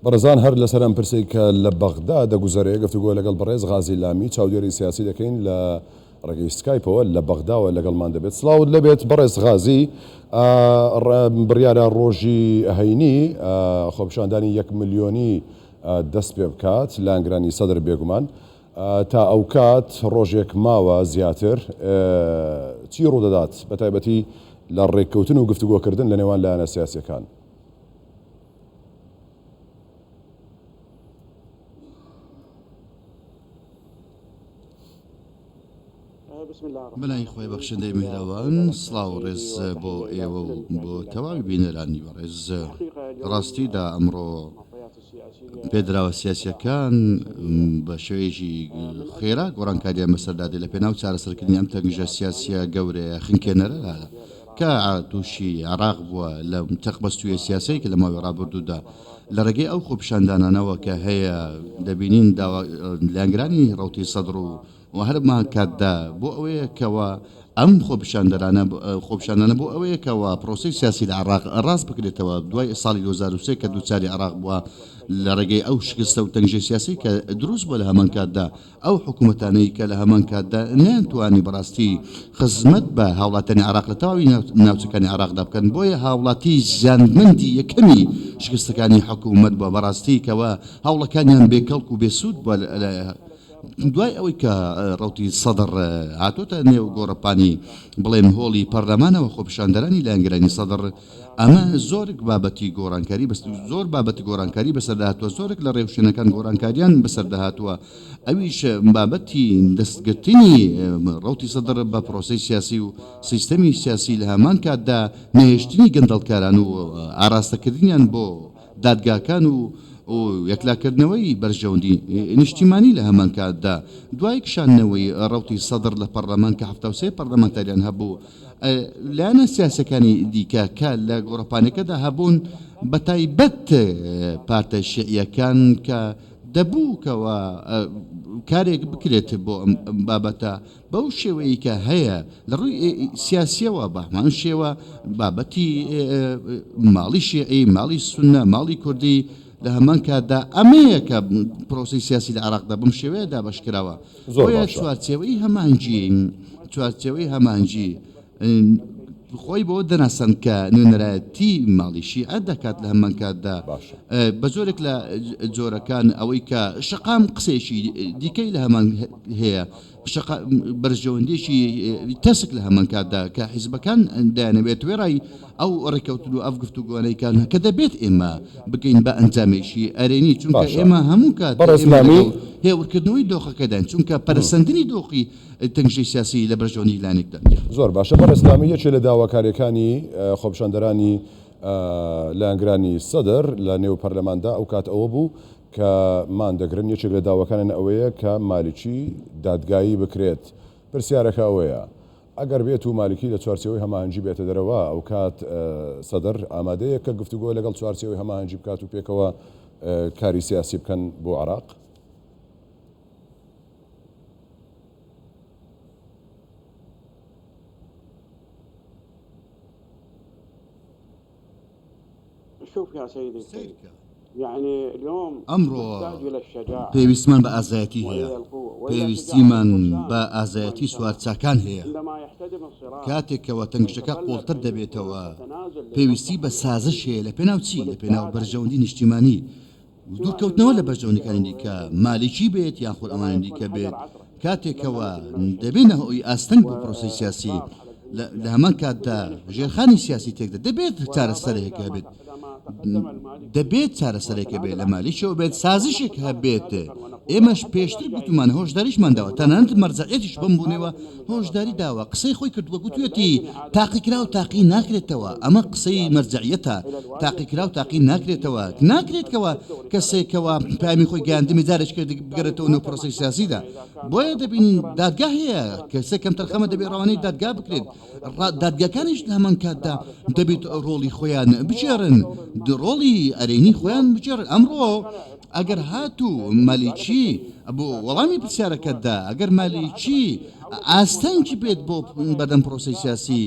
بەڕێزان هەر لەسەر ئەم پرسەی کە لە بەغدا دەگوزەرێ گفتوگۆ لەگەڵ بەڕێز غازی لامی چاودێری سیاسی دەکەین لە ڕێگەی سکایپەوە لە بەغداوە لەگەڵمان دەبێت. سڵاوت لێبێت بەڕێز غازی، بڕیارە ڕۆژی هەینی خۆپیشاندانی یەک ملیۆنی دەست پێ بکات لایەنگرانی سەدر بێگومان تا ئەوکات ڕۆژێک ماوە زیاتر چی ڕوودەدات بەتایبەتی لە ڕێککەوتن و گفتوگۆکردن لە نێوان لایەنە سیاسیەکان؟ بەلای خۆی بەخشندەی میهرەبان سڵاو و ڕێز بۆ ئێوە و بۆ تەواوی بینەرانی بەڕێز ڕاستیدا ئەمڕۆ پێدراوە سیاسیەکان بە شێوەیەکی خێرا گۆڕانکاریان بەسەردا دێ لە پێناو چارەسەرکردنی ئەم تەنگژە سیاسیە گەورەیە خنکێنەرە کە تووشی عێراق بووە لە چەقبەستوویە سیاسیەی کە لە ماوەی ڕابردوودا لە ڕێگەی ئەو خۆپیشاندانانەوە کە هەیە دەبینین داوا لایەنگرانی ڕەوتی سەدر و و هەرمان کاتدا بۆ ئەوەیە کەوا ئەم خۆپیشاندەرانە خۆپیشاندانە بۆ ئەوەیە کەوا پرۆسەی سیاسی لە عێراق ڕاست بکرێتەوە دوای ساڵی 2003 کە دووچاری عێراق بووە لە ڕێگەی ئەو شکستە و تەنگژەی سیاسی کە دروست بووە لە هەمان کاتدا ئەو حکوومەتانەی کە لە هەمان کاتدا نەیانتوانی بەڕاستی خزمەت بە هاوڵاتیانی عێراق لە تەواوی ناوچەکانی عێراقدا بکەن، بۆیە هاوڵاتی زیانمەندی یەکەمی شکستەکانی حکوومەت بووە، بەڕاستی کەوا هەوڵەکانیان بێ کەڵک و بێ سوود بووە. دوای ئەوەی کە ڕەوتی سەدر هاتۆتە نێو گۆڕەپانی بڵێن هۆڵی پەرلەمانەوە خۆپیشاندەرانی لایەنگرانی سەدر ئەمە زۆرێک بابەتی گۆڕانکاری بەس زۆر بابەتی گۆڕانکاری بەسەردا هاتووە، زۆرێک لە ڕێوشوێنەکان گۆڕانکاریان بەسەردا هاتووە، ئەویش بابەتی دەستگرتنی ڕەوتی سەدر بە پرۆسەی سیاسی و سیستەمی سیاسی لە هەمان کاتدا نەهێشتنی گەندەڵکاران و ئاراستەکردنیان بۆ دادگاکان و و یەکلاکردنەوەی بەرژەوەندی نیشتیمانی لە هەمان کاتدا دوای کشاندنەوەی ڕەوتی سەدر لە پەڕلەمان کە 73 پەڕلەمانتاریان هەبوو لایەنە سیاسیەکانی دیکە کە لە گۆڕەپانەکەدا هەبوون بەتایبەت پارتە شیعیەکان کە دەبوو کەوا کارێک بکرێت بۆ ئەم بابەتە بەو شێوەیە کە هەیە لە ڕووی سیاسیەوە بە هەمان شێوە بابەتی ماڵی شیعی ماڵی سونە ماڵی کوردی لە هەمان کاتدا ئەمەیە کە پرۆسی سیاسی لە عێراقدا بەم شێوەیە دابەشکراوە زۆر بۆیە باشە. چوارچێوەی هەماهەنگی چوارچێوەی هەماهەنگی خۆی بەوە دەناساند کە نوێنەرایەتی ماڵی شیعە دەکات لە هەمان کاتدا باشە. بە جۆرێک لە جۆرەکان ئەوەی کە شەقام قسەیەکی دیکەی لە هەمان هەیە شەقا بەرژەوەندیەکی تەسک لە هەمان کاتدا کە حیزبەکان دەیانەوێت وێڕای ئەو ڕێککەوتن و ئەو گفتوگۆانەی کە کە دەبێت ئێمە بگەین بە ئەنجامێکی ئەرێنی چونکە باشە ئێمە هەموو کات بەڕێز ئێمە لامی. لەگەڵ هێورکردنەوەی دۆخەکەداین چونکە پەرەسەندنی دۆخی تەنگژەی سیاسی لە بەرژەوەندی لایەنێکدا نییە. زۆر باشە بەڕێز لامی یەکێ لە داواکاریەکانی خۆپیشاندەرانی لایەنگرانی سەدر لە نێو پەرلەماندا ئەو کات ئەوە بوو کە مان دەگرن یەکێک لە داواکانیان ئەوەیە کە مالکی دادگایی بکرێت پرسیارەکە ئەوەیە ئەگەر بێت و مالکی لە چوارچێوەی هەماهەنگی بێتە دەرەوە ئەوکات سەدر ئامادەیە کە گفتوگۆ لەگەڵ چوارچێوەی هەماهەنگی بکات و پێکەوە کاری سیاسی بکەن بۆ عێراق؟ سەیرکە، ئەمڕۆ پێویستمان بە ئازایەتی هەیە، پێویستیمان بە ئازایەتی سوارچاکان هەیە. کاتێک کەوا تەنگژەکە قووڵتر دەبێتەوە، پێویستی بە سازش هەیە، لە پێناو چی؟ لە پێناو بەرژەوەندی نیشتیمانی. دوورکەوتنەوە لە بەرژەوەندیەکانی دیکە، مالیکی بێت یاخود ئەوانی دیکە بێت، کاتێکەوە دەبێنە هۆی ئاستەنگ بۆ پرۆسەی سیاسی، لە هەمان کاتدا ژێرخانی سیاسی تێکدە، دەبێت چارەسەرێک هەبێت، دەبێت چارەسەرێک هەبێت، لە مالیکیەوە بێت سازشێک هەبێت، ئێمەش پێشتر گوتومانە هۆشداریشمان داوە، تەنانەت مەرجەعیەتیش بەم بۆنەوە هۆشداری داوە، قسەی خۆی کردووە، گوتویەتی تاقیکراو تاقی ناکرێتەوە، ئەمە قسەی مەرجەعیەتە، تاقیکراو تاقی ناکرێتەوە، ناکرێت کەوا کەسێک کەوا پەیامی خۆی گەیاندمی جارێکی کە بگەرێتەوە نێو پرۆسەی سیاسیدا، بۆیە دەبینین دادگا هەیە، کەسێک کەمتەرخەمە دەبێت ڕەوانەی دادگا بکرێت، دادگاکانیش لە هەمان کاتدا دەبێت ڕۆڵی خۆیان بگێڕن، ڕۆڵی ئەرێنی خۆیان بگێڕن، ئەمڕۆ ئەگەر هاتوو مالیکی بۆ وەڵامی پرسیارەکەتدا ئەگەر مالیکی ئاستەنگی بێت بۆ بەردەم پرۆسەی سیاسی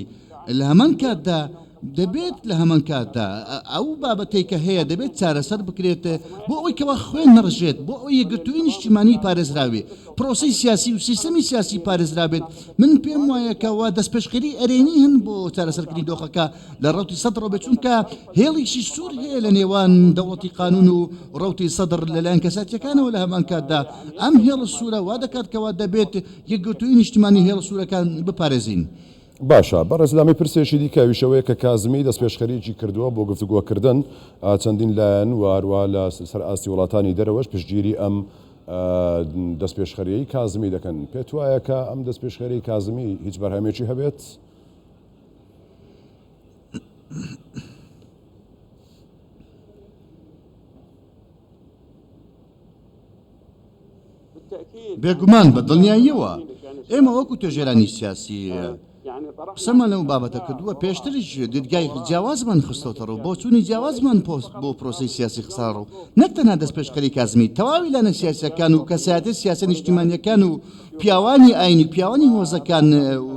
لە هەمان کاتدا. دەبێت لە هەمان کاتدا ئەو بابەتەی کە هەیە دەبێت چارەسەر بکرێت بۆ ئەوەی کەوا خوێن نەڕژێت، بۆ ئەوەی یەکگرتوویی نیشتیمانی پارێزراوێ، پرۆسەی سیاسی و سیستەمی سیاسی پارێزرابێت، من پێم وایە کەوا دەستپێشخەری ئەرێنی هەن بۆ چارەسەرکردنی دۆخەکە لە ڕەوتی سەدرەوە بێت، چونکە هێڵێکی سوور هەیە لە نێوان دەوڵەتی قانون و ڕەوتی سەدر لەلایەن کەساتیەکانەوە لە هەمان کاتدا ئەم هێڵە سوورە وا دەکات کەوا دەبێت یەکگرتوویی نیشتیمانی هێڵە سوورەکان بپارێزین. باشە بەڕێز لامی پرسێکی دیکە ئەویش ئەوەیە کە کازمی دەستپێشخەریی کردووە بۆ گفتوگۆکردن چەندین لایەن و هەروەها لە سەر ئاستی وڵاتانی دەرەوەش پشتگیری ئەم دەستپێشخەریی کازمی دەکەن پێت وایە کە ئەم دەستپێشخەریی کازمی هیچ بەرهەمێکی هەبێت؟ بێگومان بە دڵنیاییەوە ئێمە وەکو توێژەرانی سیاسی قسەمان لەو بابەتە کردووە، پێشتریش دیدگای جیاوازمان خستۆتە ڕوو، بۆچوونی جیاوازمان بۆ پرۆسەی سیاسی خستە ڕوو، نەک تەنها دەستپێشخەری کازمی، تەواوی لایەنە سیاسییەکان و کەسایەتیە سیاسیە نیشتیمانییەکان و پیاوانی ئاینی و پیاوانی هۆزەکان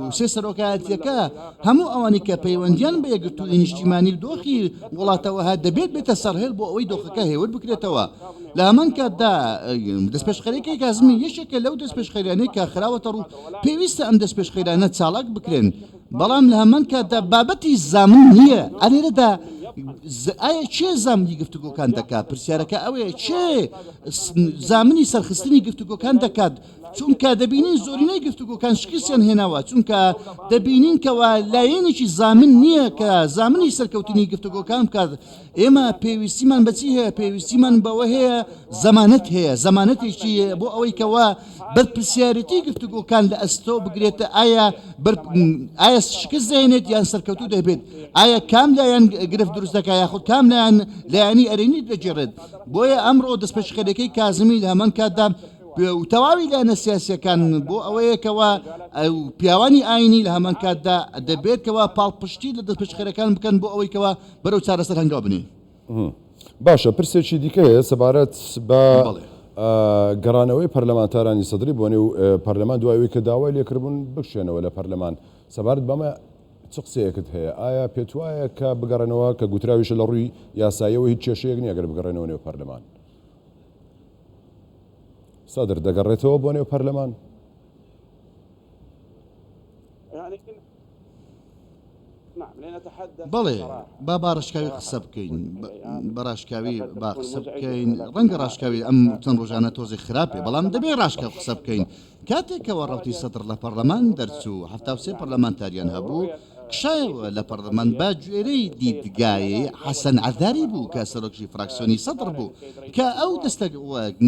و سێ سەرۆکایەتییەکە، هەموو ئەوانەی کە پەیوەندییان بە یەکگرتوویی نیشتیمانی و دۆخی وڵاتەوە هەیە دەبێت بێتە سەرهێڵ بۆ ئەوەی دۆخەکە هێور بکرێتەوە. لە هەمان کاتدا دەستپێشخەریەکەی کازمی یەکێکە لەو دەستپێشخەریانەی کە خراوەتە ڕوو، پێویستە ئەم دەستپێشخەریانە چالاک بکرێن، بەڵام لە هەمان کاتدا بابەتی زامن نییە، ئەلێرەدا ئایا کێ زامنی گفتوگۆکان دەکات؟ پرسیارەکە ئەوەیە کێ زامنی سەرخستنی گفتوگۆکان دەکات؟ چونکە دەبینین زۆرینەی گفتوگۆکان شکستیان هێناوە، چونکە دەبینین کەوا لایەنێکی زامن نییە کە زامنی سەرکەوتنی گفتوگۆکان بکات، ئێمە پێویستیمان بە چی هەیە؟ پێویستیمان بەوە هەیە زەمانەت هەیە، زەمانەتێکی بۆ ئەوەی کەوا بەرپرسیارێتی گفتوگۆکان لە ئەستۆ بگرێت، ئایا ئایا شکست دەهێنێت یان سەرکەوتوو دەبێت، ئایا کام لایەن گرفت دروست دەکات یاخود کام لایەن لایەنی ئەرێنی دەگێڕێت. بۆیە ئەمڕۆ دەستپێشخەریەکەی کازمی لە هەمان کاتدا و تەواوی لایەنە سیاسیەکان بۆ ئەوەیە کەوا پیاوانی ئاینی لە هەمان کاتدا دەبێت کەوا پاڵپشتی لە دەستپێشخەرەکان بکەن بۆ ئەوەی کەوا بەرەو چارەسەر هەنگاو بنێین. باشە پرسێکی دیکە هەیە سەبارەت بە گەڕانەوەی پەرلەمانتارانی سەدری بۆ نێو پەرلەمان دوای ئەوەی کە داوای لێکردبوون بکشێنەوە لە پەرلەمان سەبارەت بەمە چ قسەیەکت هەیە ئایا پێتوایە کە بگەڕێنەوە کە گوتراویشە لە ڕووی یاساییەوە هیچ کێشەیەک نییە گەر بگەڕێنەوە نێو پەرلەمان سەدر دەگەڕێتەوە بۆ نێو پەرلەمان؟ بەڵێ با با ڕاشکاوی قسە بکەین بە ڕاشکاوی با قسە بکەین ڕەنگە ڕاشکاوی ئەم چەند ڕۆژانە تۆزێک خراپێ بەڵام دەبێ ڕاشکاو قسە بکەین کاتێکەوە ڕەوتی سەدر لە پەرلەمان دەرچوو 73 پەرلەمانتاریان هەبوو کشایەوە لە پەرلەمان بە گوێرەی دیدگای حەسەن عەزاری بوو کە سەرۆکی فراکسیۆنی سەدر بوو کە ئەو دەستە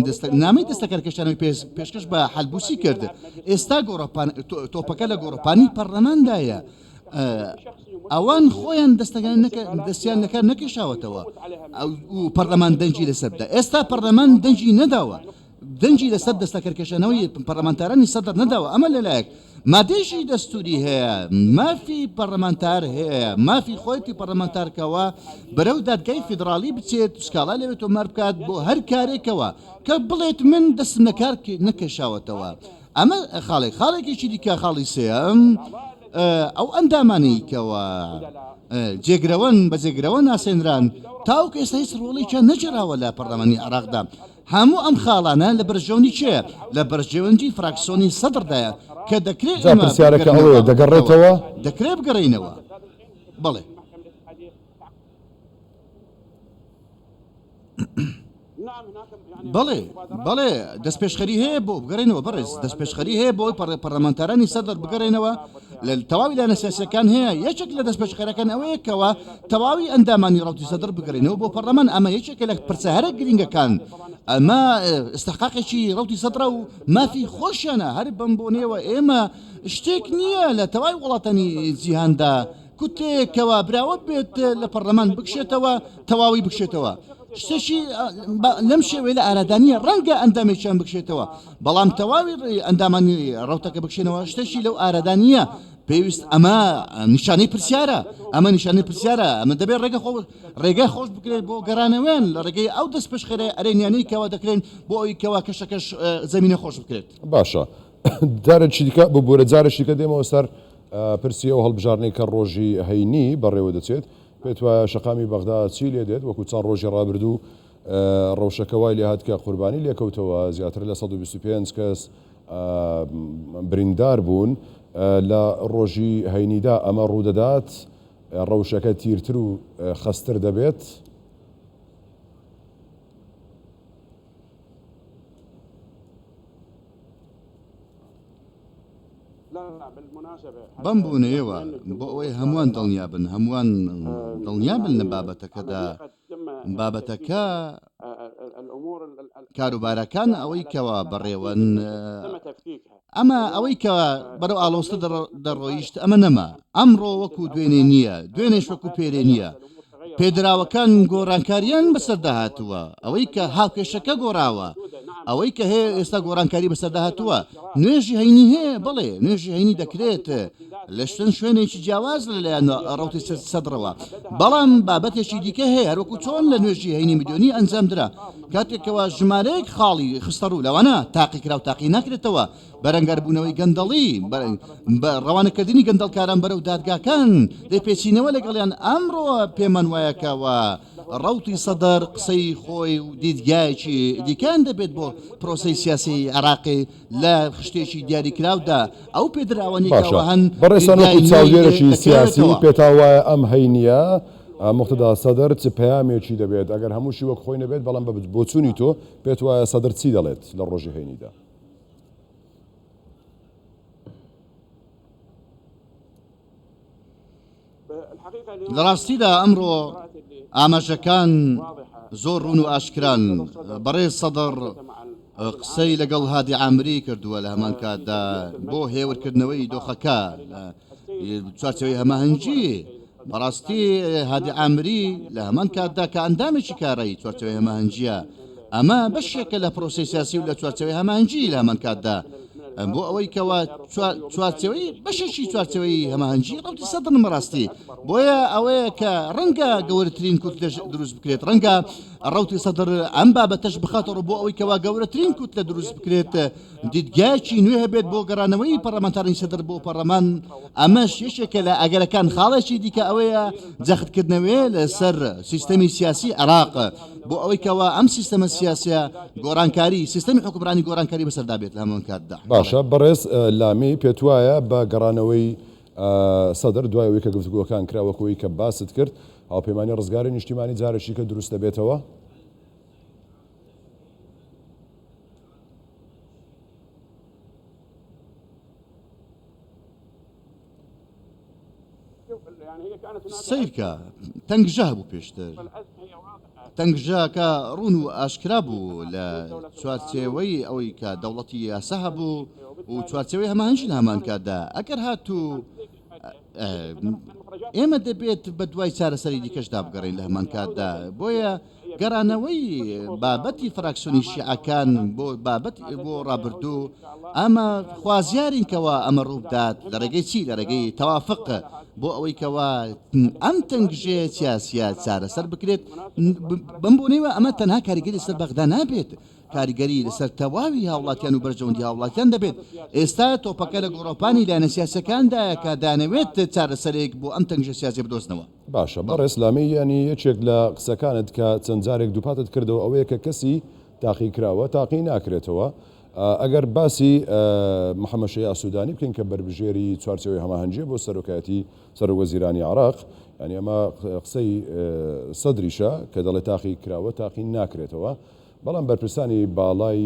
دەستە نامەی دەستەکارکێشانەوەی پێشکەش بە حەلبوسی کرد ئێستا گۆڕەپان تۆپەکە لە گۆڕەپانی پەرلەماندایە ئەوان خۆیان دەستەکان دەستیان لەکار نەکێشاوەتەوە و پەرلەمان دەنگی لەسەر بدە ئێستا پەرلەمان دەنگی نەداوە دەنگی لەسەر دەستەکەرکێشانەوەی پەرلەمانتارانی سەدر نەداوە ئەمە لەلایەک مادەیەکی دەستوری هەیە مافی پەرلەمانتار هەیە مافی خۆیەتی پەرلەمانتارکەوە بەرەو دادگای فیدراڵی بچێت سکاڵا لەوێ تۆمار بکات بۆ هەر کارێکەوە کە بڵێت من دەستم لەکار نەکێشاوەتەوە ئەمە خاڵێک خاڵێکیشی دیکە خاڵی سێیەم ئەو ئەندامانەی کەوا جێگرەوەن بە جێگرەوە ناسێنران تاوەکو ئێستا هیچ ڕۆڵێکیان نەگێڕاوە لە پەرلەمانی عێراقدا هەموو ئەم خاڵانە لە بەرژەوەندی کێیە؟ لە بەرژەوەندی فراکسیۆنی سەدردایە کە دەکرێت جا ئێمە پرسیارەکە بگەڕێینەوە ئەوەیە دەگەڕێتەوە؟ دەکرێت بگەڕێینەوە بەڵێ. بەڵێ بەڵێ دەستپێشخەری هەیە بۆ بگەڕێنەوە بەڕێز دەستپێشخەری هەیە بۆی پەرلەمانتارانی سەدر بگەڕێنەوە لە تەواوی لایەنە سیاسیەکان هەیە یەکێک لە دەستپێشخەرەکان ئەوەیە کەوا تەواوی ئەندامانی ڕەوتی سەدر بگەڕێنەوە بۆ پەرلەمان ئەمە یەکێکە لە پرسە هەرە گرنگەکان ئەمە ئیستحقاقێکی ڕەوتی سەدرە و مافی خۆشیانە هەر بەم بۆنەیەوە ئێمە شتێک نییە لە تەواوی وڵاتانی جیهاندا کوتلەیەک کەوا براوە بێت لە پەرلەمان بکشێتەوە تەواوی بکشێتەوە شتێکی لەم شێوەیە لە ئارادا نییە ڕەنگە ئەندامێکیان بکشێتەوە بەڵام تەواوی ئەندامانی ڕەوتەکە بکشێنەوە شتێکی لەو ئارادا نییە پێویست ئەمە نیشانەی پرسیارە ئەمە نیشانەی پرسیارە ئەمە دەبێت ڕێگە خۆ ڕێگە خۆش بکرێت بۆ گەڕانەوەیان لە ڕێگەی ئەو دەست پشخێرە ئەرێنیانەی کەوا دەکرێن بۆ ئەوی کەوا کەشەکەش زمینە خۆش بکرێت باشە جارێکی دیکە ببوورە جارێکی دیکە دێمەوە سەر. پرسی ئەو هەڵبژاردنەی کە ڕۆژی هەینی بەڕێوە دەچێت، پێت وایە شەقامی بەغدا چی لێ دێت؟ وەکو چەند ڕۆژی ڕابردوو ڕەوشەکە وای لێهات کە قوربانی لێکەوتەوە، زیاتر لە 125 کەس بریندار بوون، لە ڕۆژی هەینیدا ئەمە ڕوودەدات، ڕەوشەکە تیرتر و خەستتر دەبێت؟ بەم بۆنەیەوە بۆ ئەوەی هەمووان دڵنیا بن، هەمووان دڵنیا بن لە بابەتەکەدا، بابەتەکە کاروبارەکان ئەوەی کەوا بەڕێوەن، ئەمە ئەوەی کە بەرەو ئاڵۆزتر دەڕۆیشت ئەمە نەما، ئەمڕۆ وەکو دوێنێ نییە، دوێنێش وەکو پێرێ نییە، پێدراوەکان گۆڕانکاریان بەسەردا هاتووە، ئەوەی کە هاوکێشەکە گۆڕاوە، ئەوەی کە هەیە ئێستا گۆڕانکاری بەسەردا هاتووە، نوێژی هەینی هەیە، بەڵێ نوێژی هەینی دەکرێت لە چەند شوێنێکی جیاواز لەلایەن ڕەوتی سەدڕەوە، بەڵام بابەتێکی دیکە هەیە هەروەکو چۆن لە نوێژی هەینی ملیۆنی ئەنجامدرا، کاتێک کەوا ژمارەیەک خاڵی خستەڕوو لەوانە تاقیکراو تاقی ناکرێتەوە، بەرەنگاربوونەوەی گەندەڵی، ڕەوانەکردنی گەندەڵکاران بەرەو دادگاکان، لێپێچینەوە لەگەڵیان، ئەمڕۆ پێمان وایە کەوا ڕەوتی سەدر قسەی خۆی و دیدگایەکی دیکەیان دەبێت بۆ پرۆسەی سیاسی عێراقی لە خشتێکی دیاریکراودا ئەو پێدراوانەی باشە کەوا هەن بەڕێزتان دیدگای وەکو نوێی لێ چاودێرێکی سیاسی دەکەوێتەوە. پێتان وایە ئەم هەینییە موقتەدا سەدر چ پەیامێکی دەبێت ئەگەر هەمووشی وەک خۆی نەبێت بەڵام بە بۆچوونی تۆ پێت وایە سەدر چی دەڵێت لە ڕۆژی هەینیدا؟ لە ڕاستیدا ئەمڕۆ ئاماژەکان زۆر ڕوون و ئاشکران، بەڕێز سەدر قسەی لەگەڵ هادی عامری کردووە لە هەمان کاتدا بۆ هێورکردنەوەی دۆخەکە لە چوارچێوەی هەماهەنگی، بەڕاستی هادی عامری لە هەمان کاتدا کە ئەندامێکی کارای چوارچێوەی هەماهەنگییە، ئەمە بەشێکە لە پرۆسەی سیاسی و لە چوارچێوەی هەماهەنگی لە هەمان کاتدا بۆ ئەوەی کەوا چوارچێوەی بەشێکی چوارچێوەی هەماهەنگی ڕەوتی سەدرن بەڕاستی بۆیە ئەوەیە کە ڕەنگە گەورەترین کوتلەش دروست بکرێت ڕەنگە ڕەوتی سەدر ئەم بابەتەش بخاتە ڕوو بۆ ئەوەی کەوا گەورەترین کوتلە دروست بکرێت دیدگایەکی نوێ هەبێت بۆ گەڕانەوەی پەڕلەمانتارانی سەدر بۆ پەڕلەمان، ئەمەش یەکێکە لە ئەگەرەکان، خاڵێکی دیکە ئەوەیە جەختکردنەوەیە لەسەر سیستەمی سیاسی عێراق بۆ ئەوەی کەوا ئەم سیستەمە سیاسیە گۆڕانکاری سیستەمی حوکمڕانی گۆڕانکاری بەسەردا بێت لە هەمان کاتدا. باشە بەڕێز لامی پێتوایە بە گەڕانەوەی سەدر دوای ئەوەی کە گفتوگۆکان کرا وەکو ئەوەی کە باست کرد هاوپەیمانی ڕزگاری نیشتیمانی جارێکی دیکە دروست دەبێتەوە؟ سەیرکە تەنگژە هەبوو پێشتر تەنگژەکە ڕوون و ئاشکرا بوو لە چوارچێوەی ئەوەی کە دەوڵەتی یاسا هەبوو و چوارچێوەی هەماهەنگی لە هەمان کاتدا ئەگەر هاتوو ئێمە دەبێت بە دوای چارەسەری دیکەشدا بگەڕین لە هەمان کاتدا بۆیە گەڕانەوەی بابەتی فراکسیۆنی شیعەکان بۆ بابەت بۆ ڕابردوو ئەمە خوازیارین کەوا ئەمە ڕووبدات لە ڕێگەی چی لە ڕێگەی تەوافق بۆ ئەوەی کەوا ئەم تەنگژەیە سیاسیە چارەسەر بکرێت بەم بۆنەیەوە ئەمە تەنها کاریگەری لەسەر بەغدا نابێت کاریگەری لەسەر تەواوی هاوڵاتیان و بەرژەوەندی هاوڵاتیان دەبێت ئێستا تۆپەکە لە گۆڕەپانی لایەنە سیاسیەکاندایە کە دەیانەوێت چارەسەرێک بۆ ئەم تەنگژە سیاسیە بدۆزنەوە. باشە بەڕێز لامی یانی یەکێک لە قسەکانت کە چەند جارێک دووپاتت کردەوە ئەوەیە کە کەسی تاقی کراوە تاقی ناکرێتەوە ئەگەر باسی محەممەد شەیاع سوودانی بکەین کە بەربژێری چوارچێوەی هەماهەنگیە بۆ سەرۆکایەتی سەرۆک وەزیرانی عێراق یانی ئەمە قسەی سەدریشە کە دەڵێ تاقی کراوە تاقی ناکرێتەوە بەڵام بەرپرسانی باڵای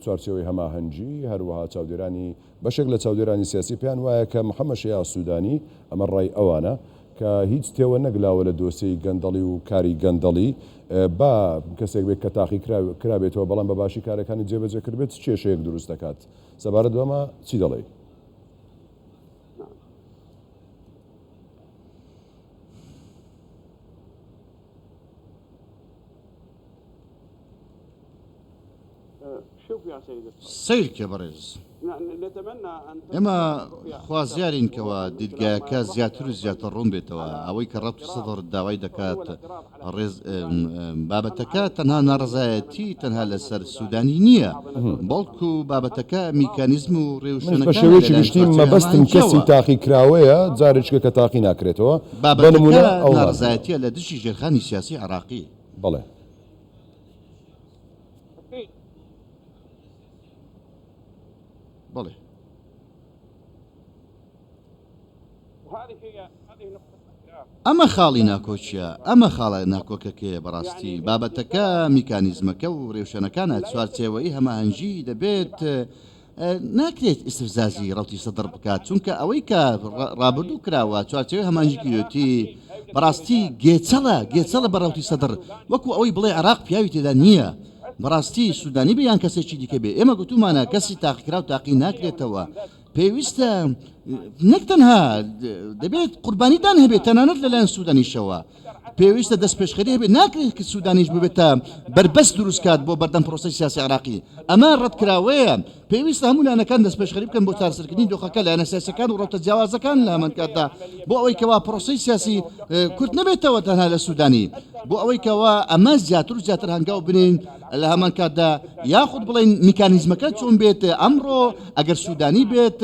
چوارچێوەی هەماهەنگی هەروەها چاودێرانی بەشێک لە چاودێرانی سیاسی پێیان وایە کە محەممەد شەیاع سوودانی، ئەمە ڕای ئەوانە، کە هیچ تێوە نەگلاوە لە دۆسیەی گەندەڵی و کاری گەندەڵی، با کەسێک بێت کە تاقی کرابێتەوە بەڵام بە باشی کارەکانی جێبەجێ کردبێت چ کێشەیەک دروست دەکات؟ سەبارەت بەمە چی دەڵێی؟ سەیرکە بەڕێز. ئێمە خوازیارین کەوا دیدگایەکە زیاتر و زیاتر ڕوون بێتەوە، ئەوەی کە ڕەوتی سەدر داوای دەکات ڕێز بابەتەکە تەنها ناڕەزایەتی تەنها لەسەر سوودانی نییە، بەڵکو بابەتەکە میکانیزم و منیش بە ڕێوشوێنەکانە شێوەیەکی لەلایەن گشتی چوارچێوەی مەبەستم کەسی هەماهەنگییەوە. تاقیکراوەیە، جارێکیکە کە تاقی ناکرێتەوە، بە بابەتەکە نموونە ئەومان. ناڕەزایەتییە لە دژی ژێرخانی سیاسی عێراقی. بەڵێ. بەڵێ. ئەمە خاڵی ناکۆکیە، ئەمە خاڵە ناکۆکەکەیە بەڕاستی بابەتەکە میکانیزمەکە و رێوشوێنەکانە، چوارچێوەی هەماهەنگی دەبێت ناکرێت ئیستفزازی ڕەوتی سەدڕ بکات، چونکە ئەوەی کە ڕابردوو کراوە چوارچێوەی هەماهەنگی کردوێتی بەڕاستی گێچەڵە، گێچەڵە بە ڕەوتی سەدڕ، وەکو ئەوەی بڵێ عێراق پیاوی تێدا نییە. بەڕاستی سودانی بێ یان کەسێکی دیکە بێ ئێمە گوتومانە کەسی تاقیکراو تاقی ناکرێتەوە پێویستە نەک تەنها دەبێت قوربانیدان هەبێت تەنانەت لەلایەن سوودانیشەوە پێویستە دەست پێشخەری هەبێت ناکرێت کە سوودانیش ببێتە بەربەست دروستکات بۆ بەردەم پرۆسەی سیاسی عراقی ئەمە ڕەتکراوەیە پێویستە هەموو لایەنەکان دەستپێشخەری بکەن بۆ چارەسەرکردنی دۆخەکە، لایەنە سیاسیەکان و ڕەوتە جیاوازەکان لە هەمان کاتدا بۆ ئەوەی کەوا پرۆسەی سیاسی کورت نەبێتەوە تەنها لە سودانی بۆ ئەوەی کەوا ئەمە زیاتر و زیاتر هەنگاو بنێین لە هەمان کاتدا یاخود بڵێین میکانیزمەکە چۆن بێت ئەمڕۆ ئەگەر سودانی بێت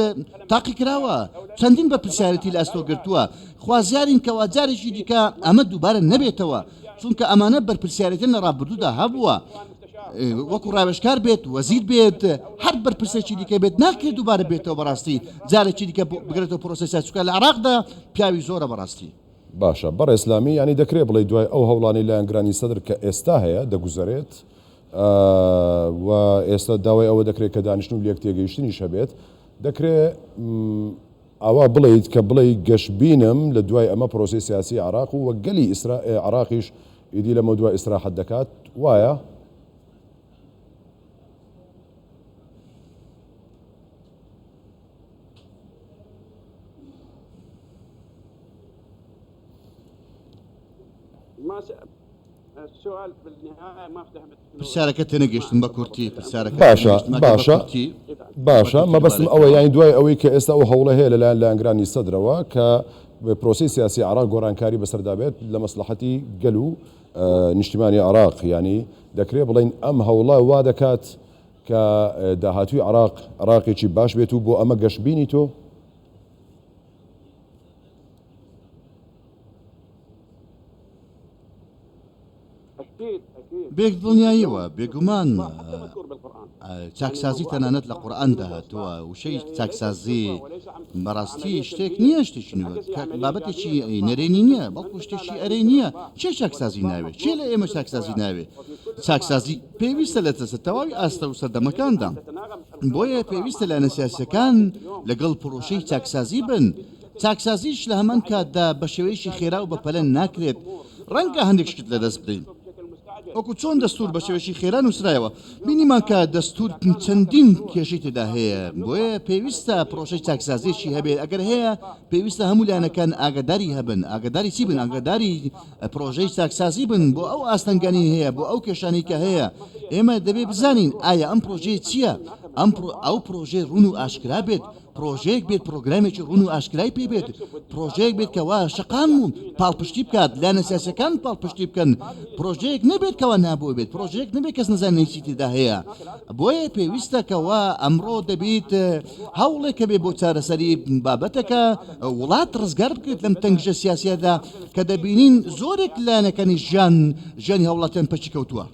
تاقی کراوە چەندین بەرپرسیارێتی لە ئەستۆ گرتووە خوازیارین کەوا جارێکی دیکە ئەمە دووبارە نەبێتەوە چونکە ئەمانە بەرپرسیارێتیان لە ڕابردوودا هەبووە وەکو ڕاوێژکار بێت وەزیر بێت هەر بەرپرسێکی دیکە بێت ناکرێت دووبارە بێتەوە بەڕاستی جارێکی دیکە بگرێتەوە پرۆسەی سیاسی چونکە لە عێراقدا پیاوی زۆرە بەڕاستی. باشە بەڕێز لامی یانی دەکرێ بڵێی دوای ئەو هەوڵانەی لایەنگرانی سەدر کە ئێستا هەیە دەگوزەرێت و ئێستا داوای ئەوە دەکرێت کە دانیشتن و لێکتێگەیشتنیش هەبێت دەکرێ ئاوا بڵێیت کە بڵێی گەشبینم لە دوای ئەمە پرۆسەی سیاسی عێراق و گەلی عێراقیش ئیدی لەمەودوا ئیسراحەت دەکات وایە؟ پرسیارەکە تێنەگەیشتم بە کورتی پرسیارەکە باشە تێنەگەیشتم ئەگەر بە باشە کورتی بە باشە کورتی مەبەستم دووبارەی ئەوە کەوە. یانی دوای ئەوەی کە ئێستا ئەو هەوڵە هەیە لەلایەن لایەنگرانی سەدرەوە کە پرۆسەی سیاسی عێراق گۆڕانکاری بەسەردا بێت لە مەسڵەحەتی گەل و نیشتیمانی عێراق یانی دەکرێ بڵێین ئەم هەوڵە وا دەکات کە داهاتووی عێراق عێراقێکی باش بێت و بۆ ئەمە گەشبینی تۆ؟ بێ دڵنیاییەوە، بێگومان چاکسازی تەنانەت لە قورئاندا هاتووە، وشەی چاکسازی بەڕاستی شتێک نییە شتێکی نوێ، بابەتێکی نەرێنی نییە، بەڵکو شتێکی ئەرێنییە. کێ چاکسازی ناوێت؟ کێ لە ئێمە چاکسازی ناوێت؟ چاکسازی پێویستە لە تەواوی ئاستە و سەردەمەکاندا، بۆیە پێویستە لایەنە سیاسییەکان لەگەڵ پڕۆژەی چاکسازی بن. چاکسازیش لە هەمان کاتدا بە شێوەیەکی خێرا و بەپەلە ناکرێت، ڕەنگە هەندێک شت لەدەست بدەین. وەکو چۆن دەستوور بە شێوەیەکی خێرا نووسرایەوە، بینیمان کە دەستوور چەندین کێشەی تێدا هەیە، بۆیە پێویستە پڕۆژەی چاکسازییەکی هەبێت، ئەگەر هەیە پێویستە هەموو لایەنەکان ئاگاداری هەبن، ئاگاداری چی بن؟ ئاگاداری پڕۆژەی چاکسازی بن بۆ ئەو ئاستەنگانەی هەیە، بۆ ئەو کێشانەی کە هەیە، ئێمە دەبێت بزانین ئایا ئەم پڕۆژەیە چییە؟ ئەم ئەو پڕۆژەی ڕوون و ئاشکرا بێت، پڕۆژەیەک بێت پڕۆگرامێکی ڕوون و ئاشکرای پێ بێت، پڕۆژەیەک بێت کەوا شەقام پاڵپشتی بکات، لایەنە سیاسیەکان پاڵپشتی بکەن، پڕۆژەیەک نەبێت کەوا نابۆ بێت، پڕۆژەیەک نەبێت کەس نەزانێت چی تێدا هەیە. بۆیە پێویستە کەوا ئەمڕۆ دەبیت هەوڵێک هەبێت بۆ چارەسەری بابەتەکە، وڵات ڕزگار بکرێت لەم تەنگژە سیاسیەدا کە دەبینین زۆرێک لایەنەکانی ژیان ژیانی هاوڵاتیان پەکی کەوتووە.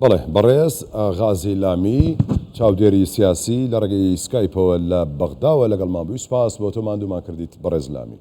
بەڵێ بەڕێز غازی لامی چاودێری سیاسی لە ڕێگەی سکایپەوە لە بەغداوە لەگەڵمان بووی سوپاس بۆ تۆ ماندوومان کردیت بەڕێز لامی.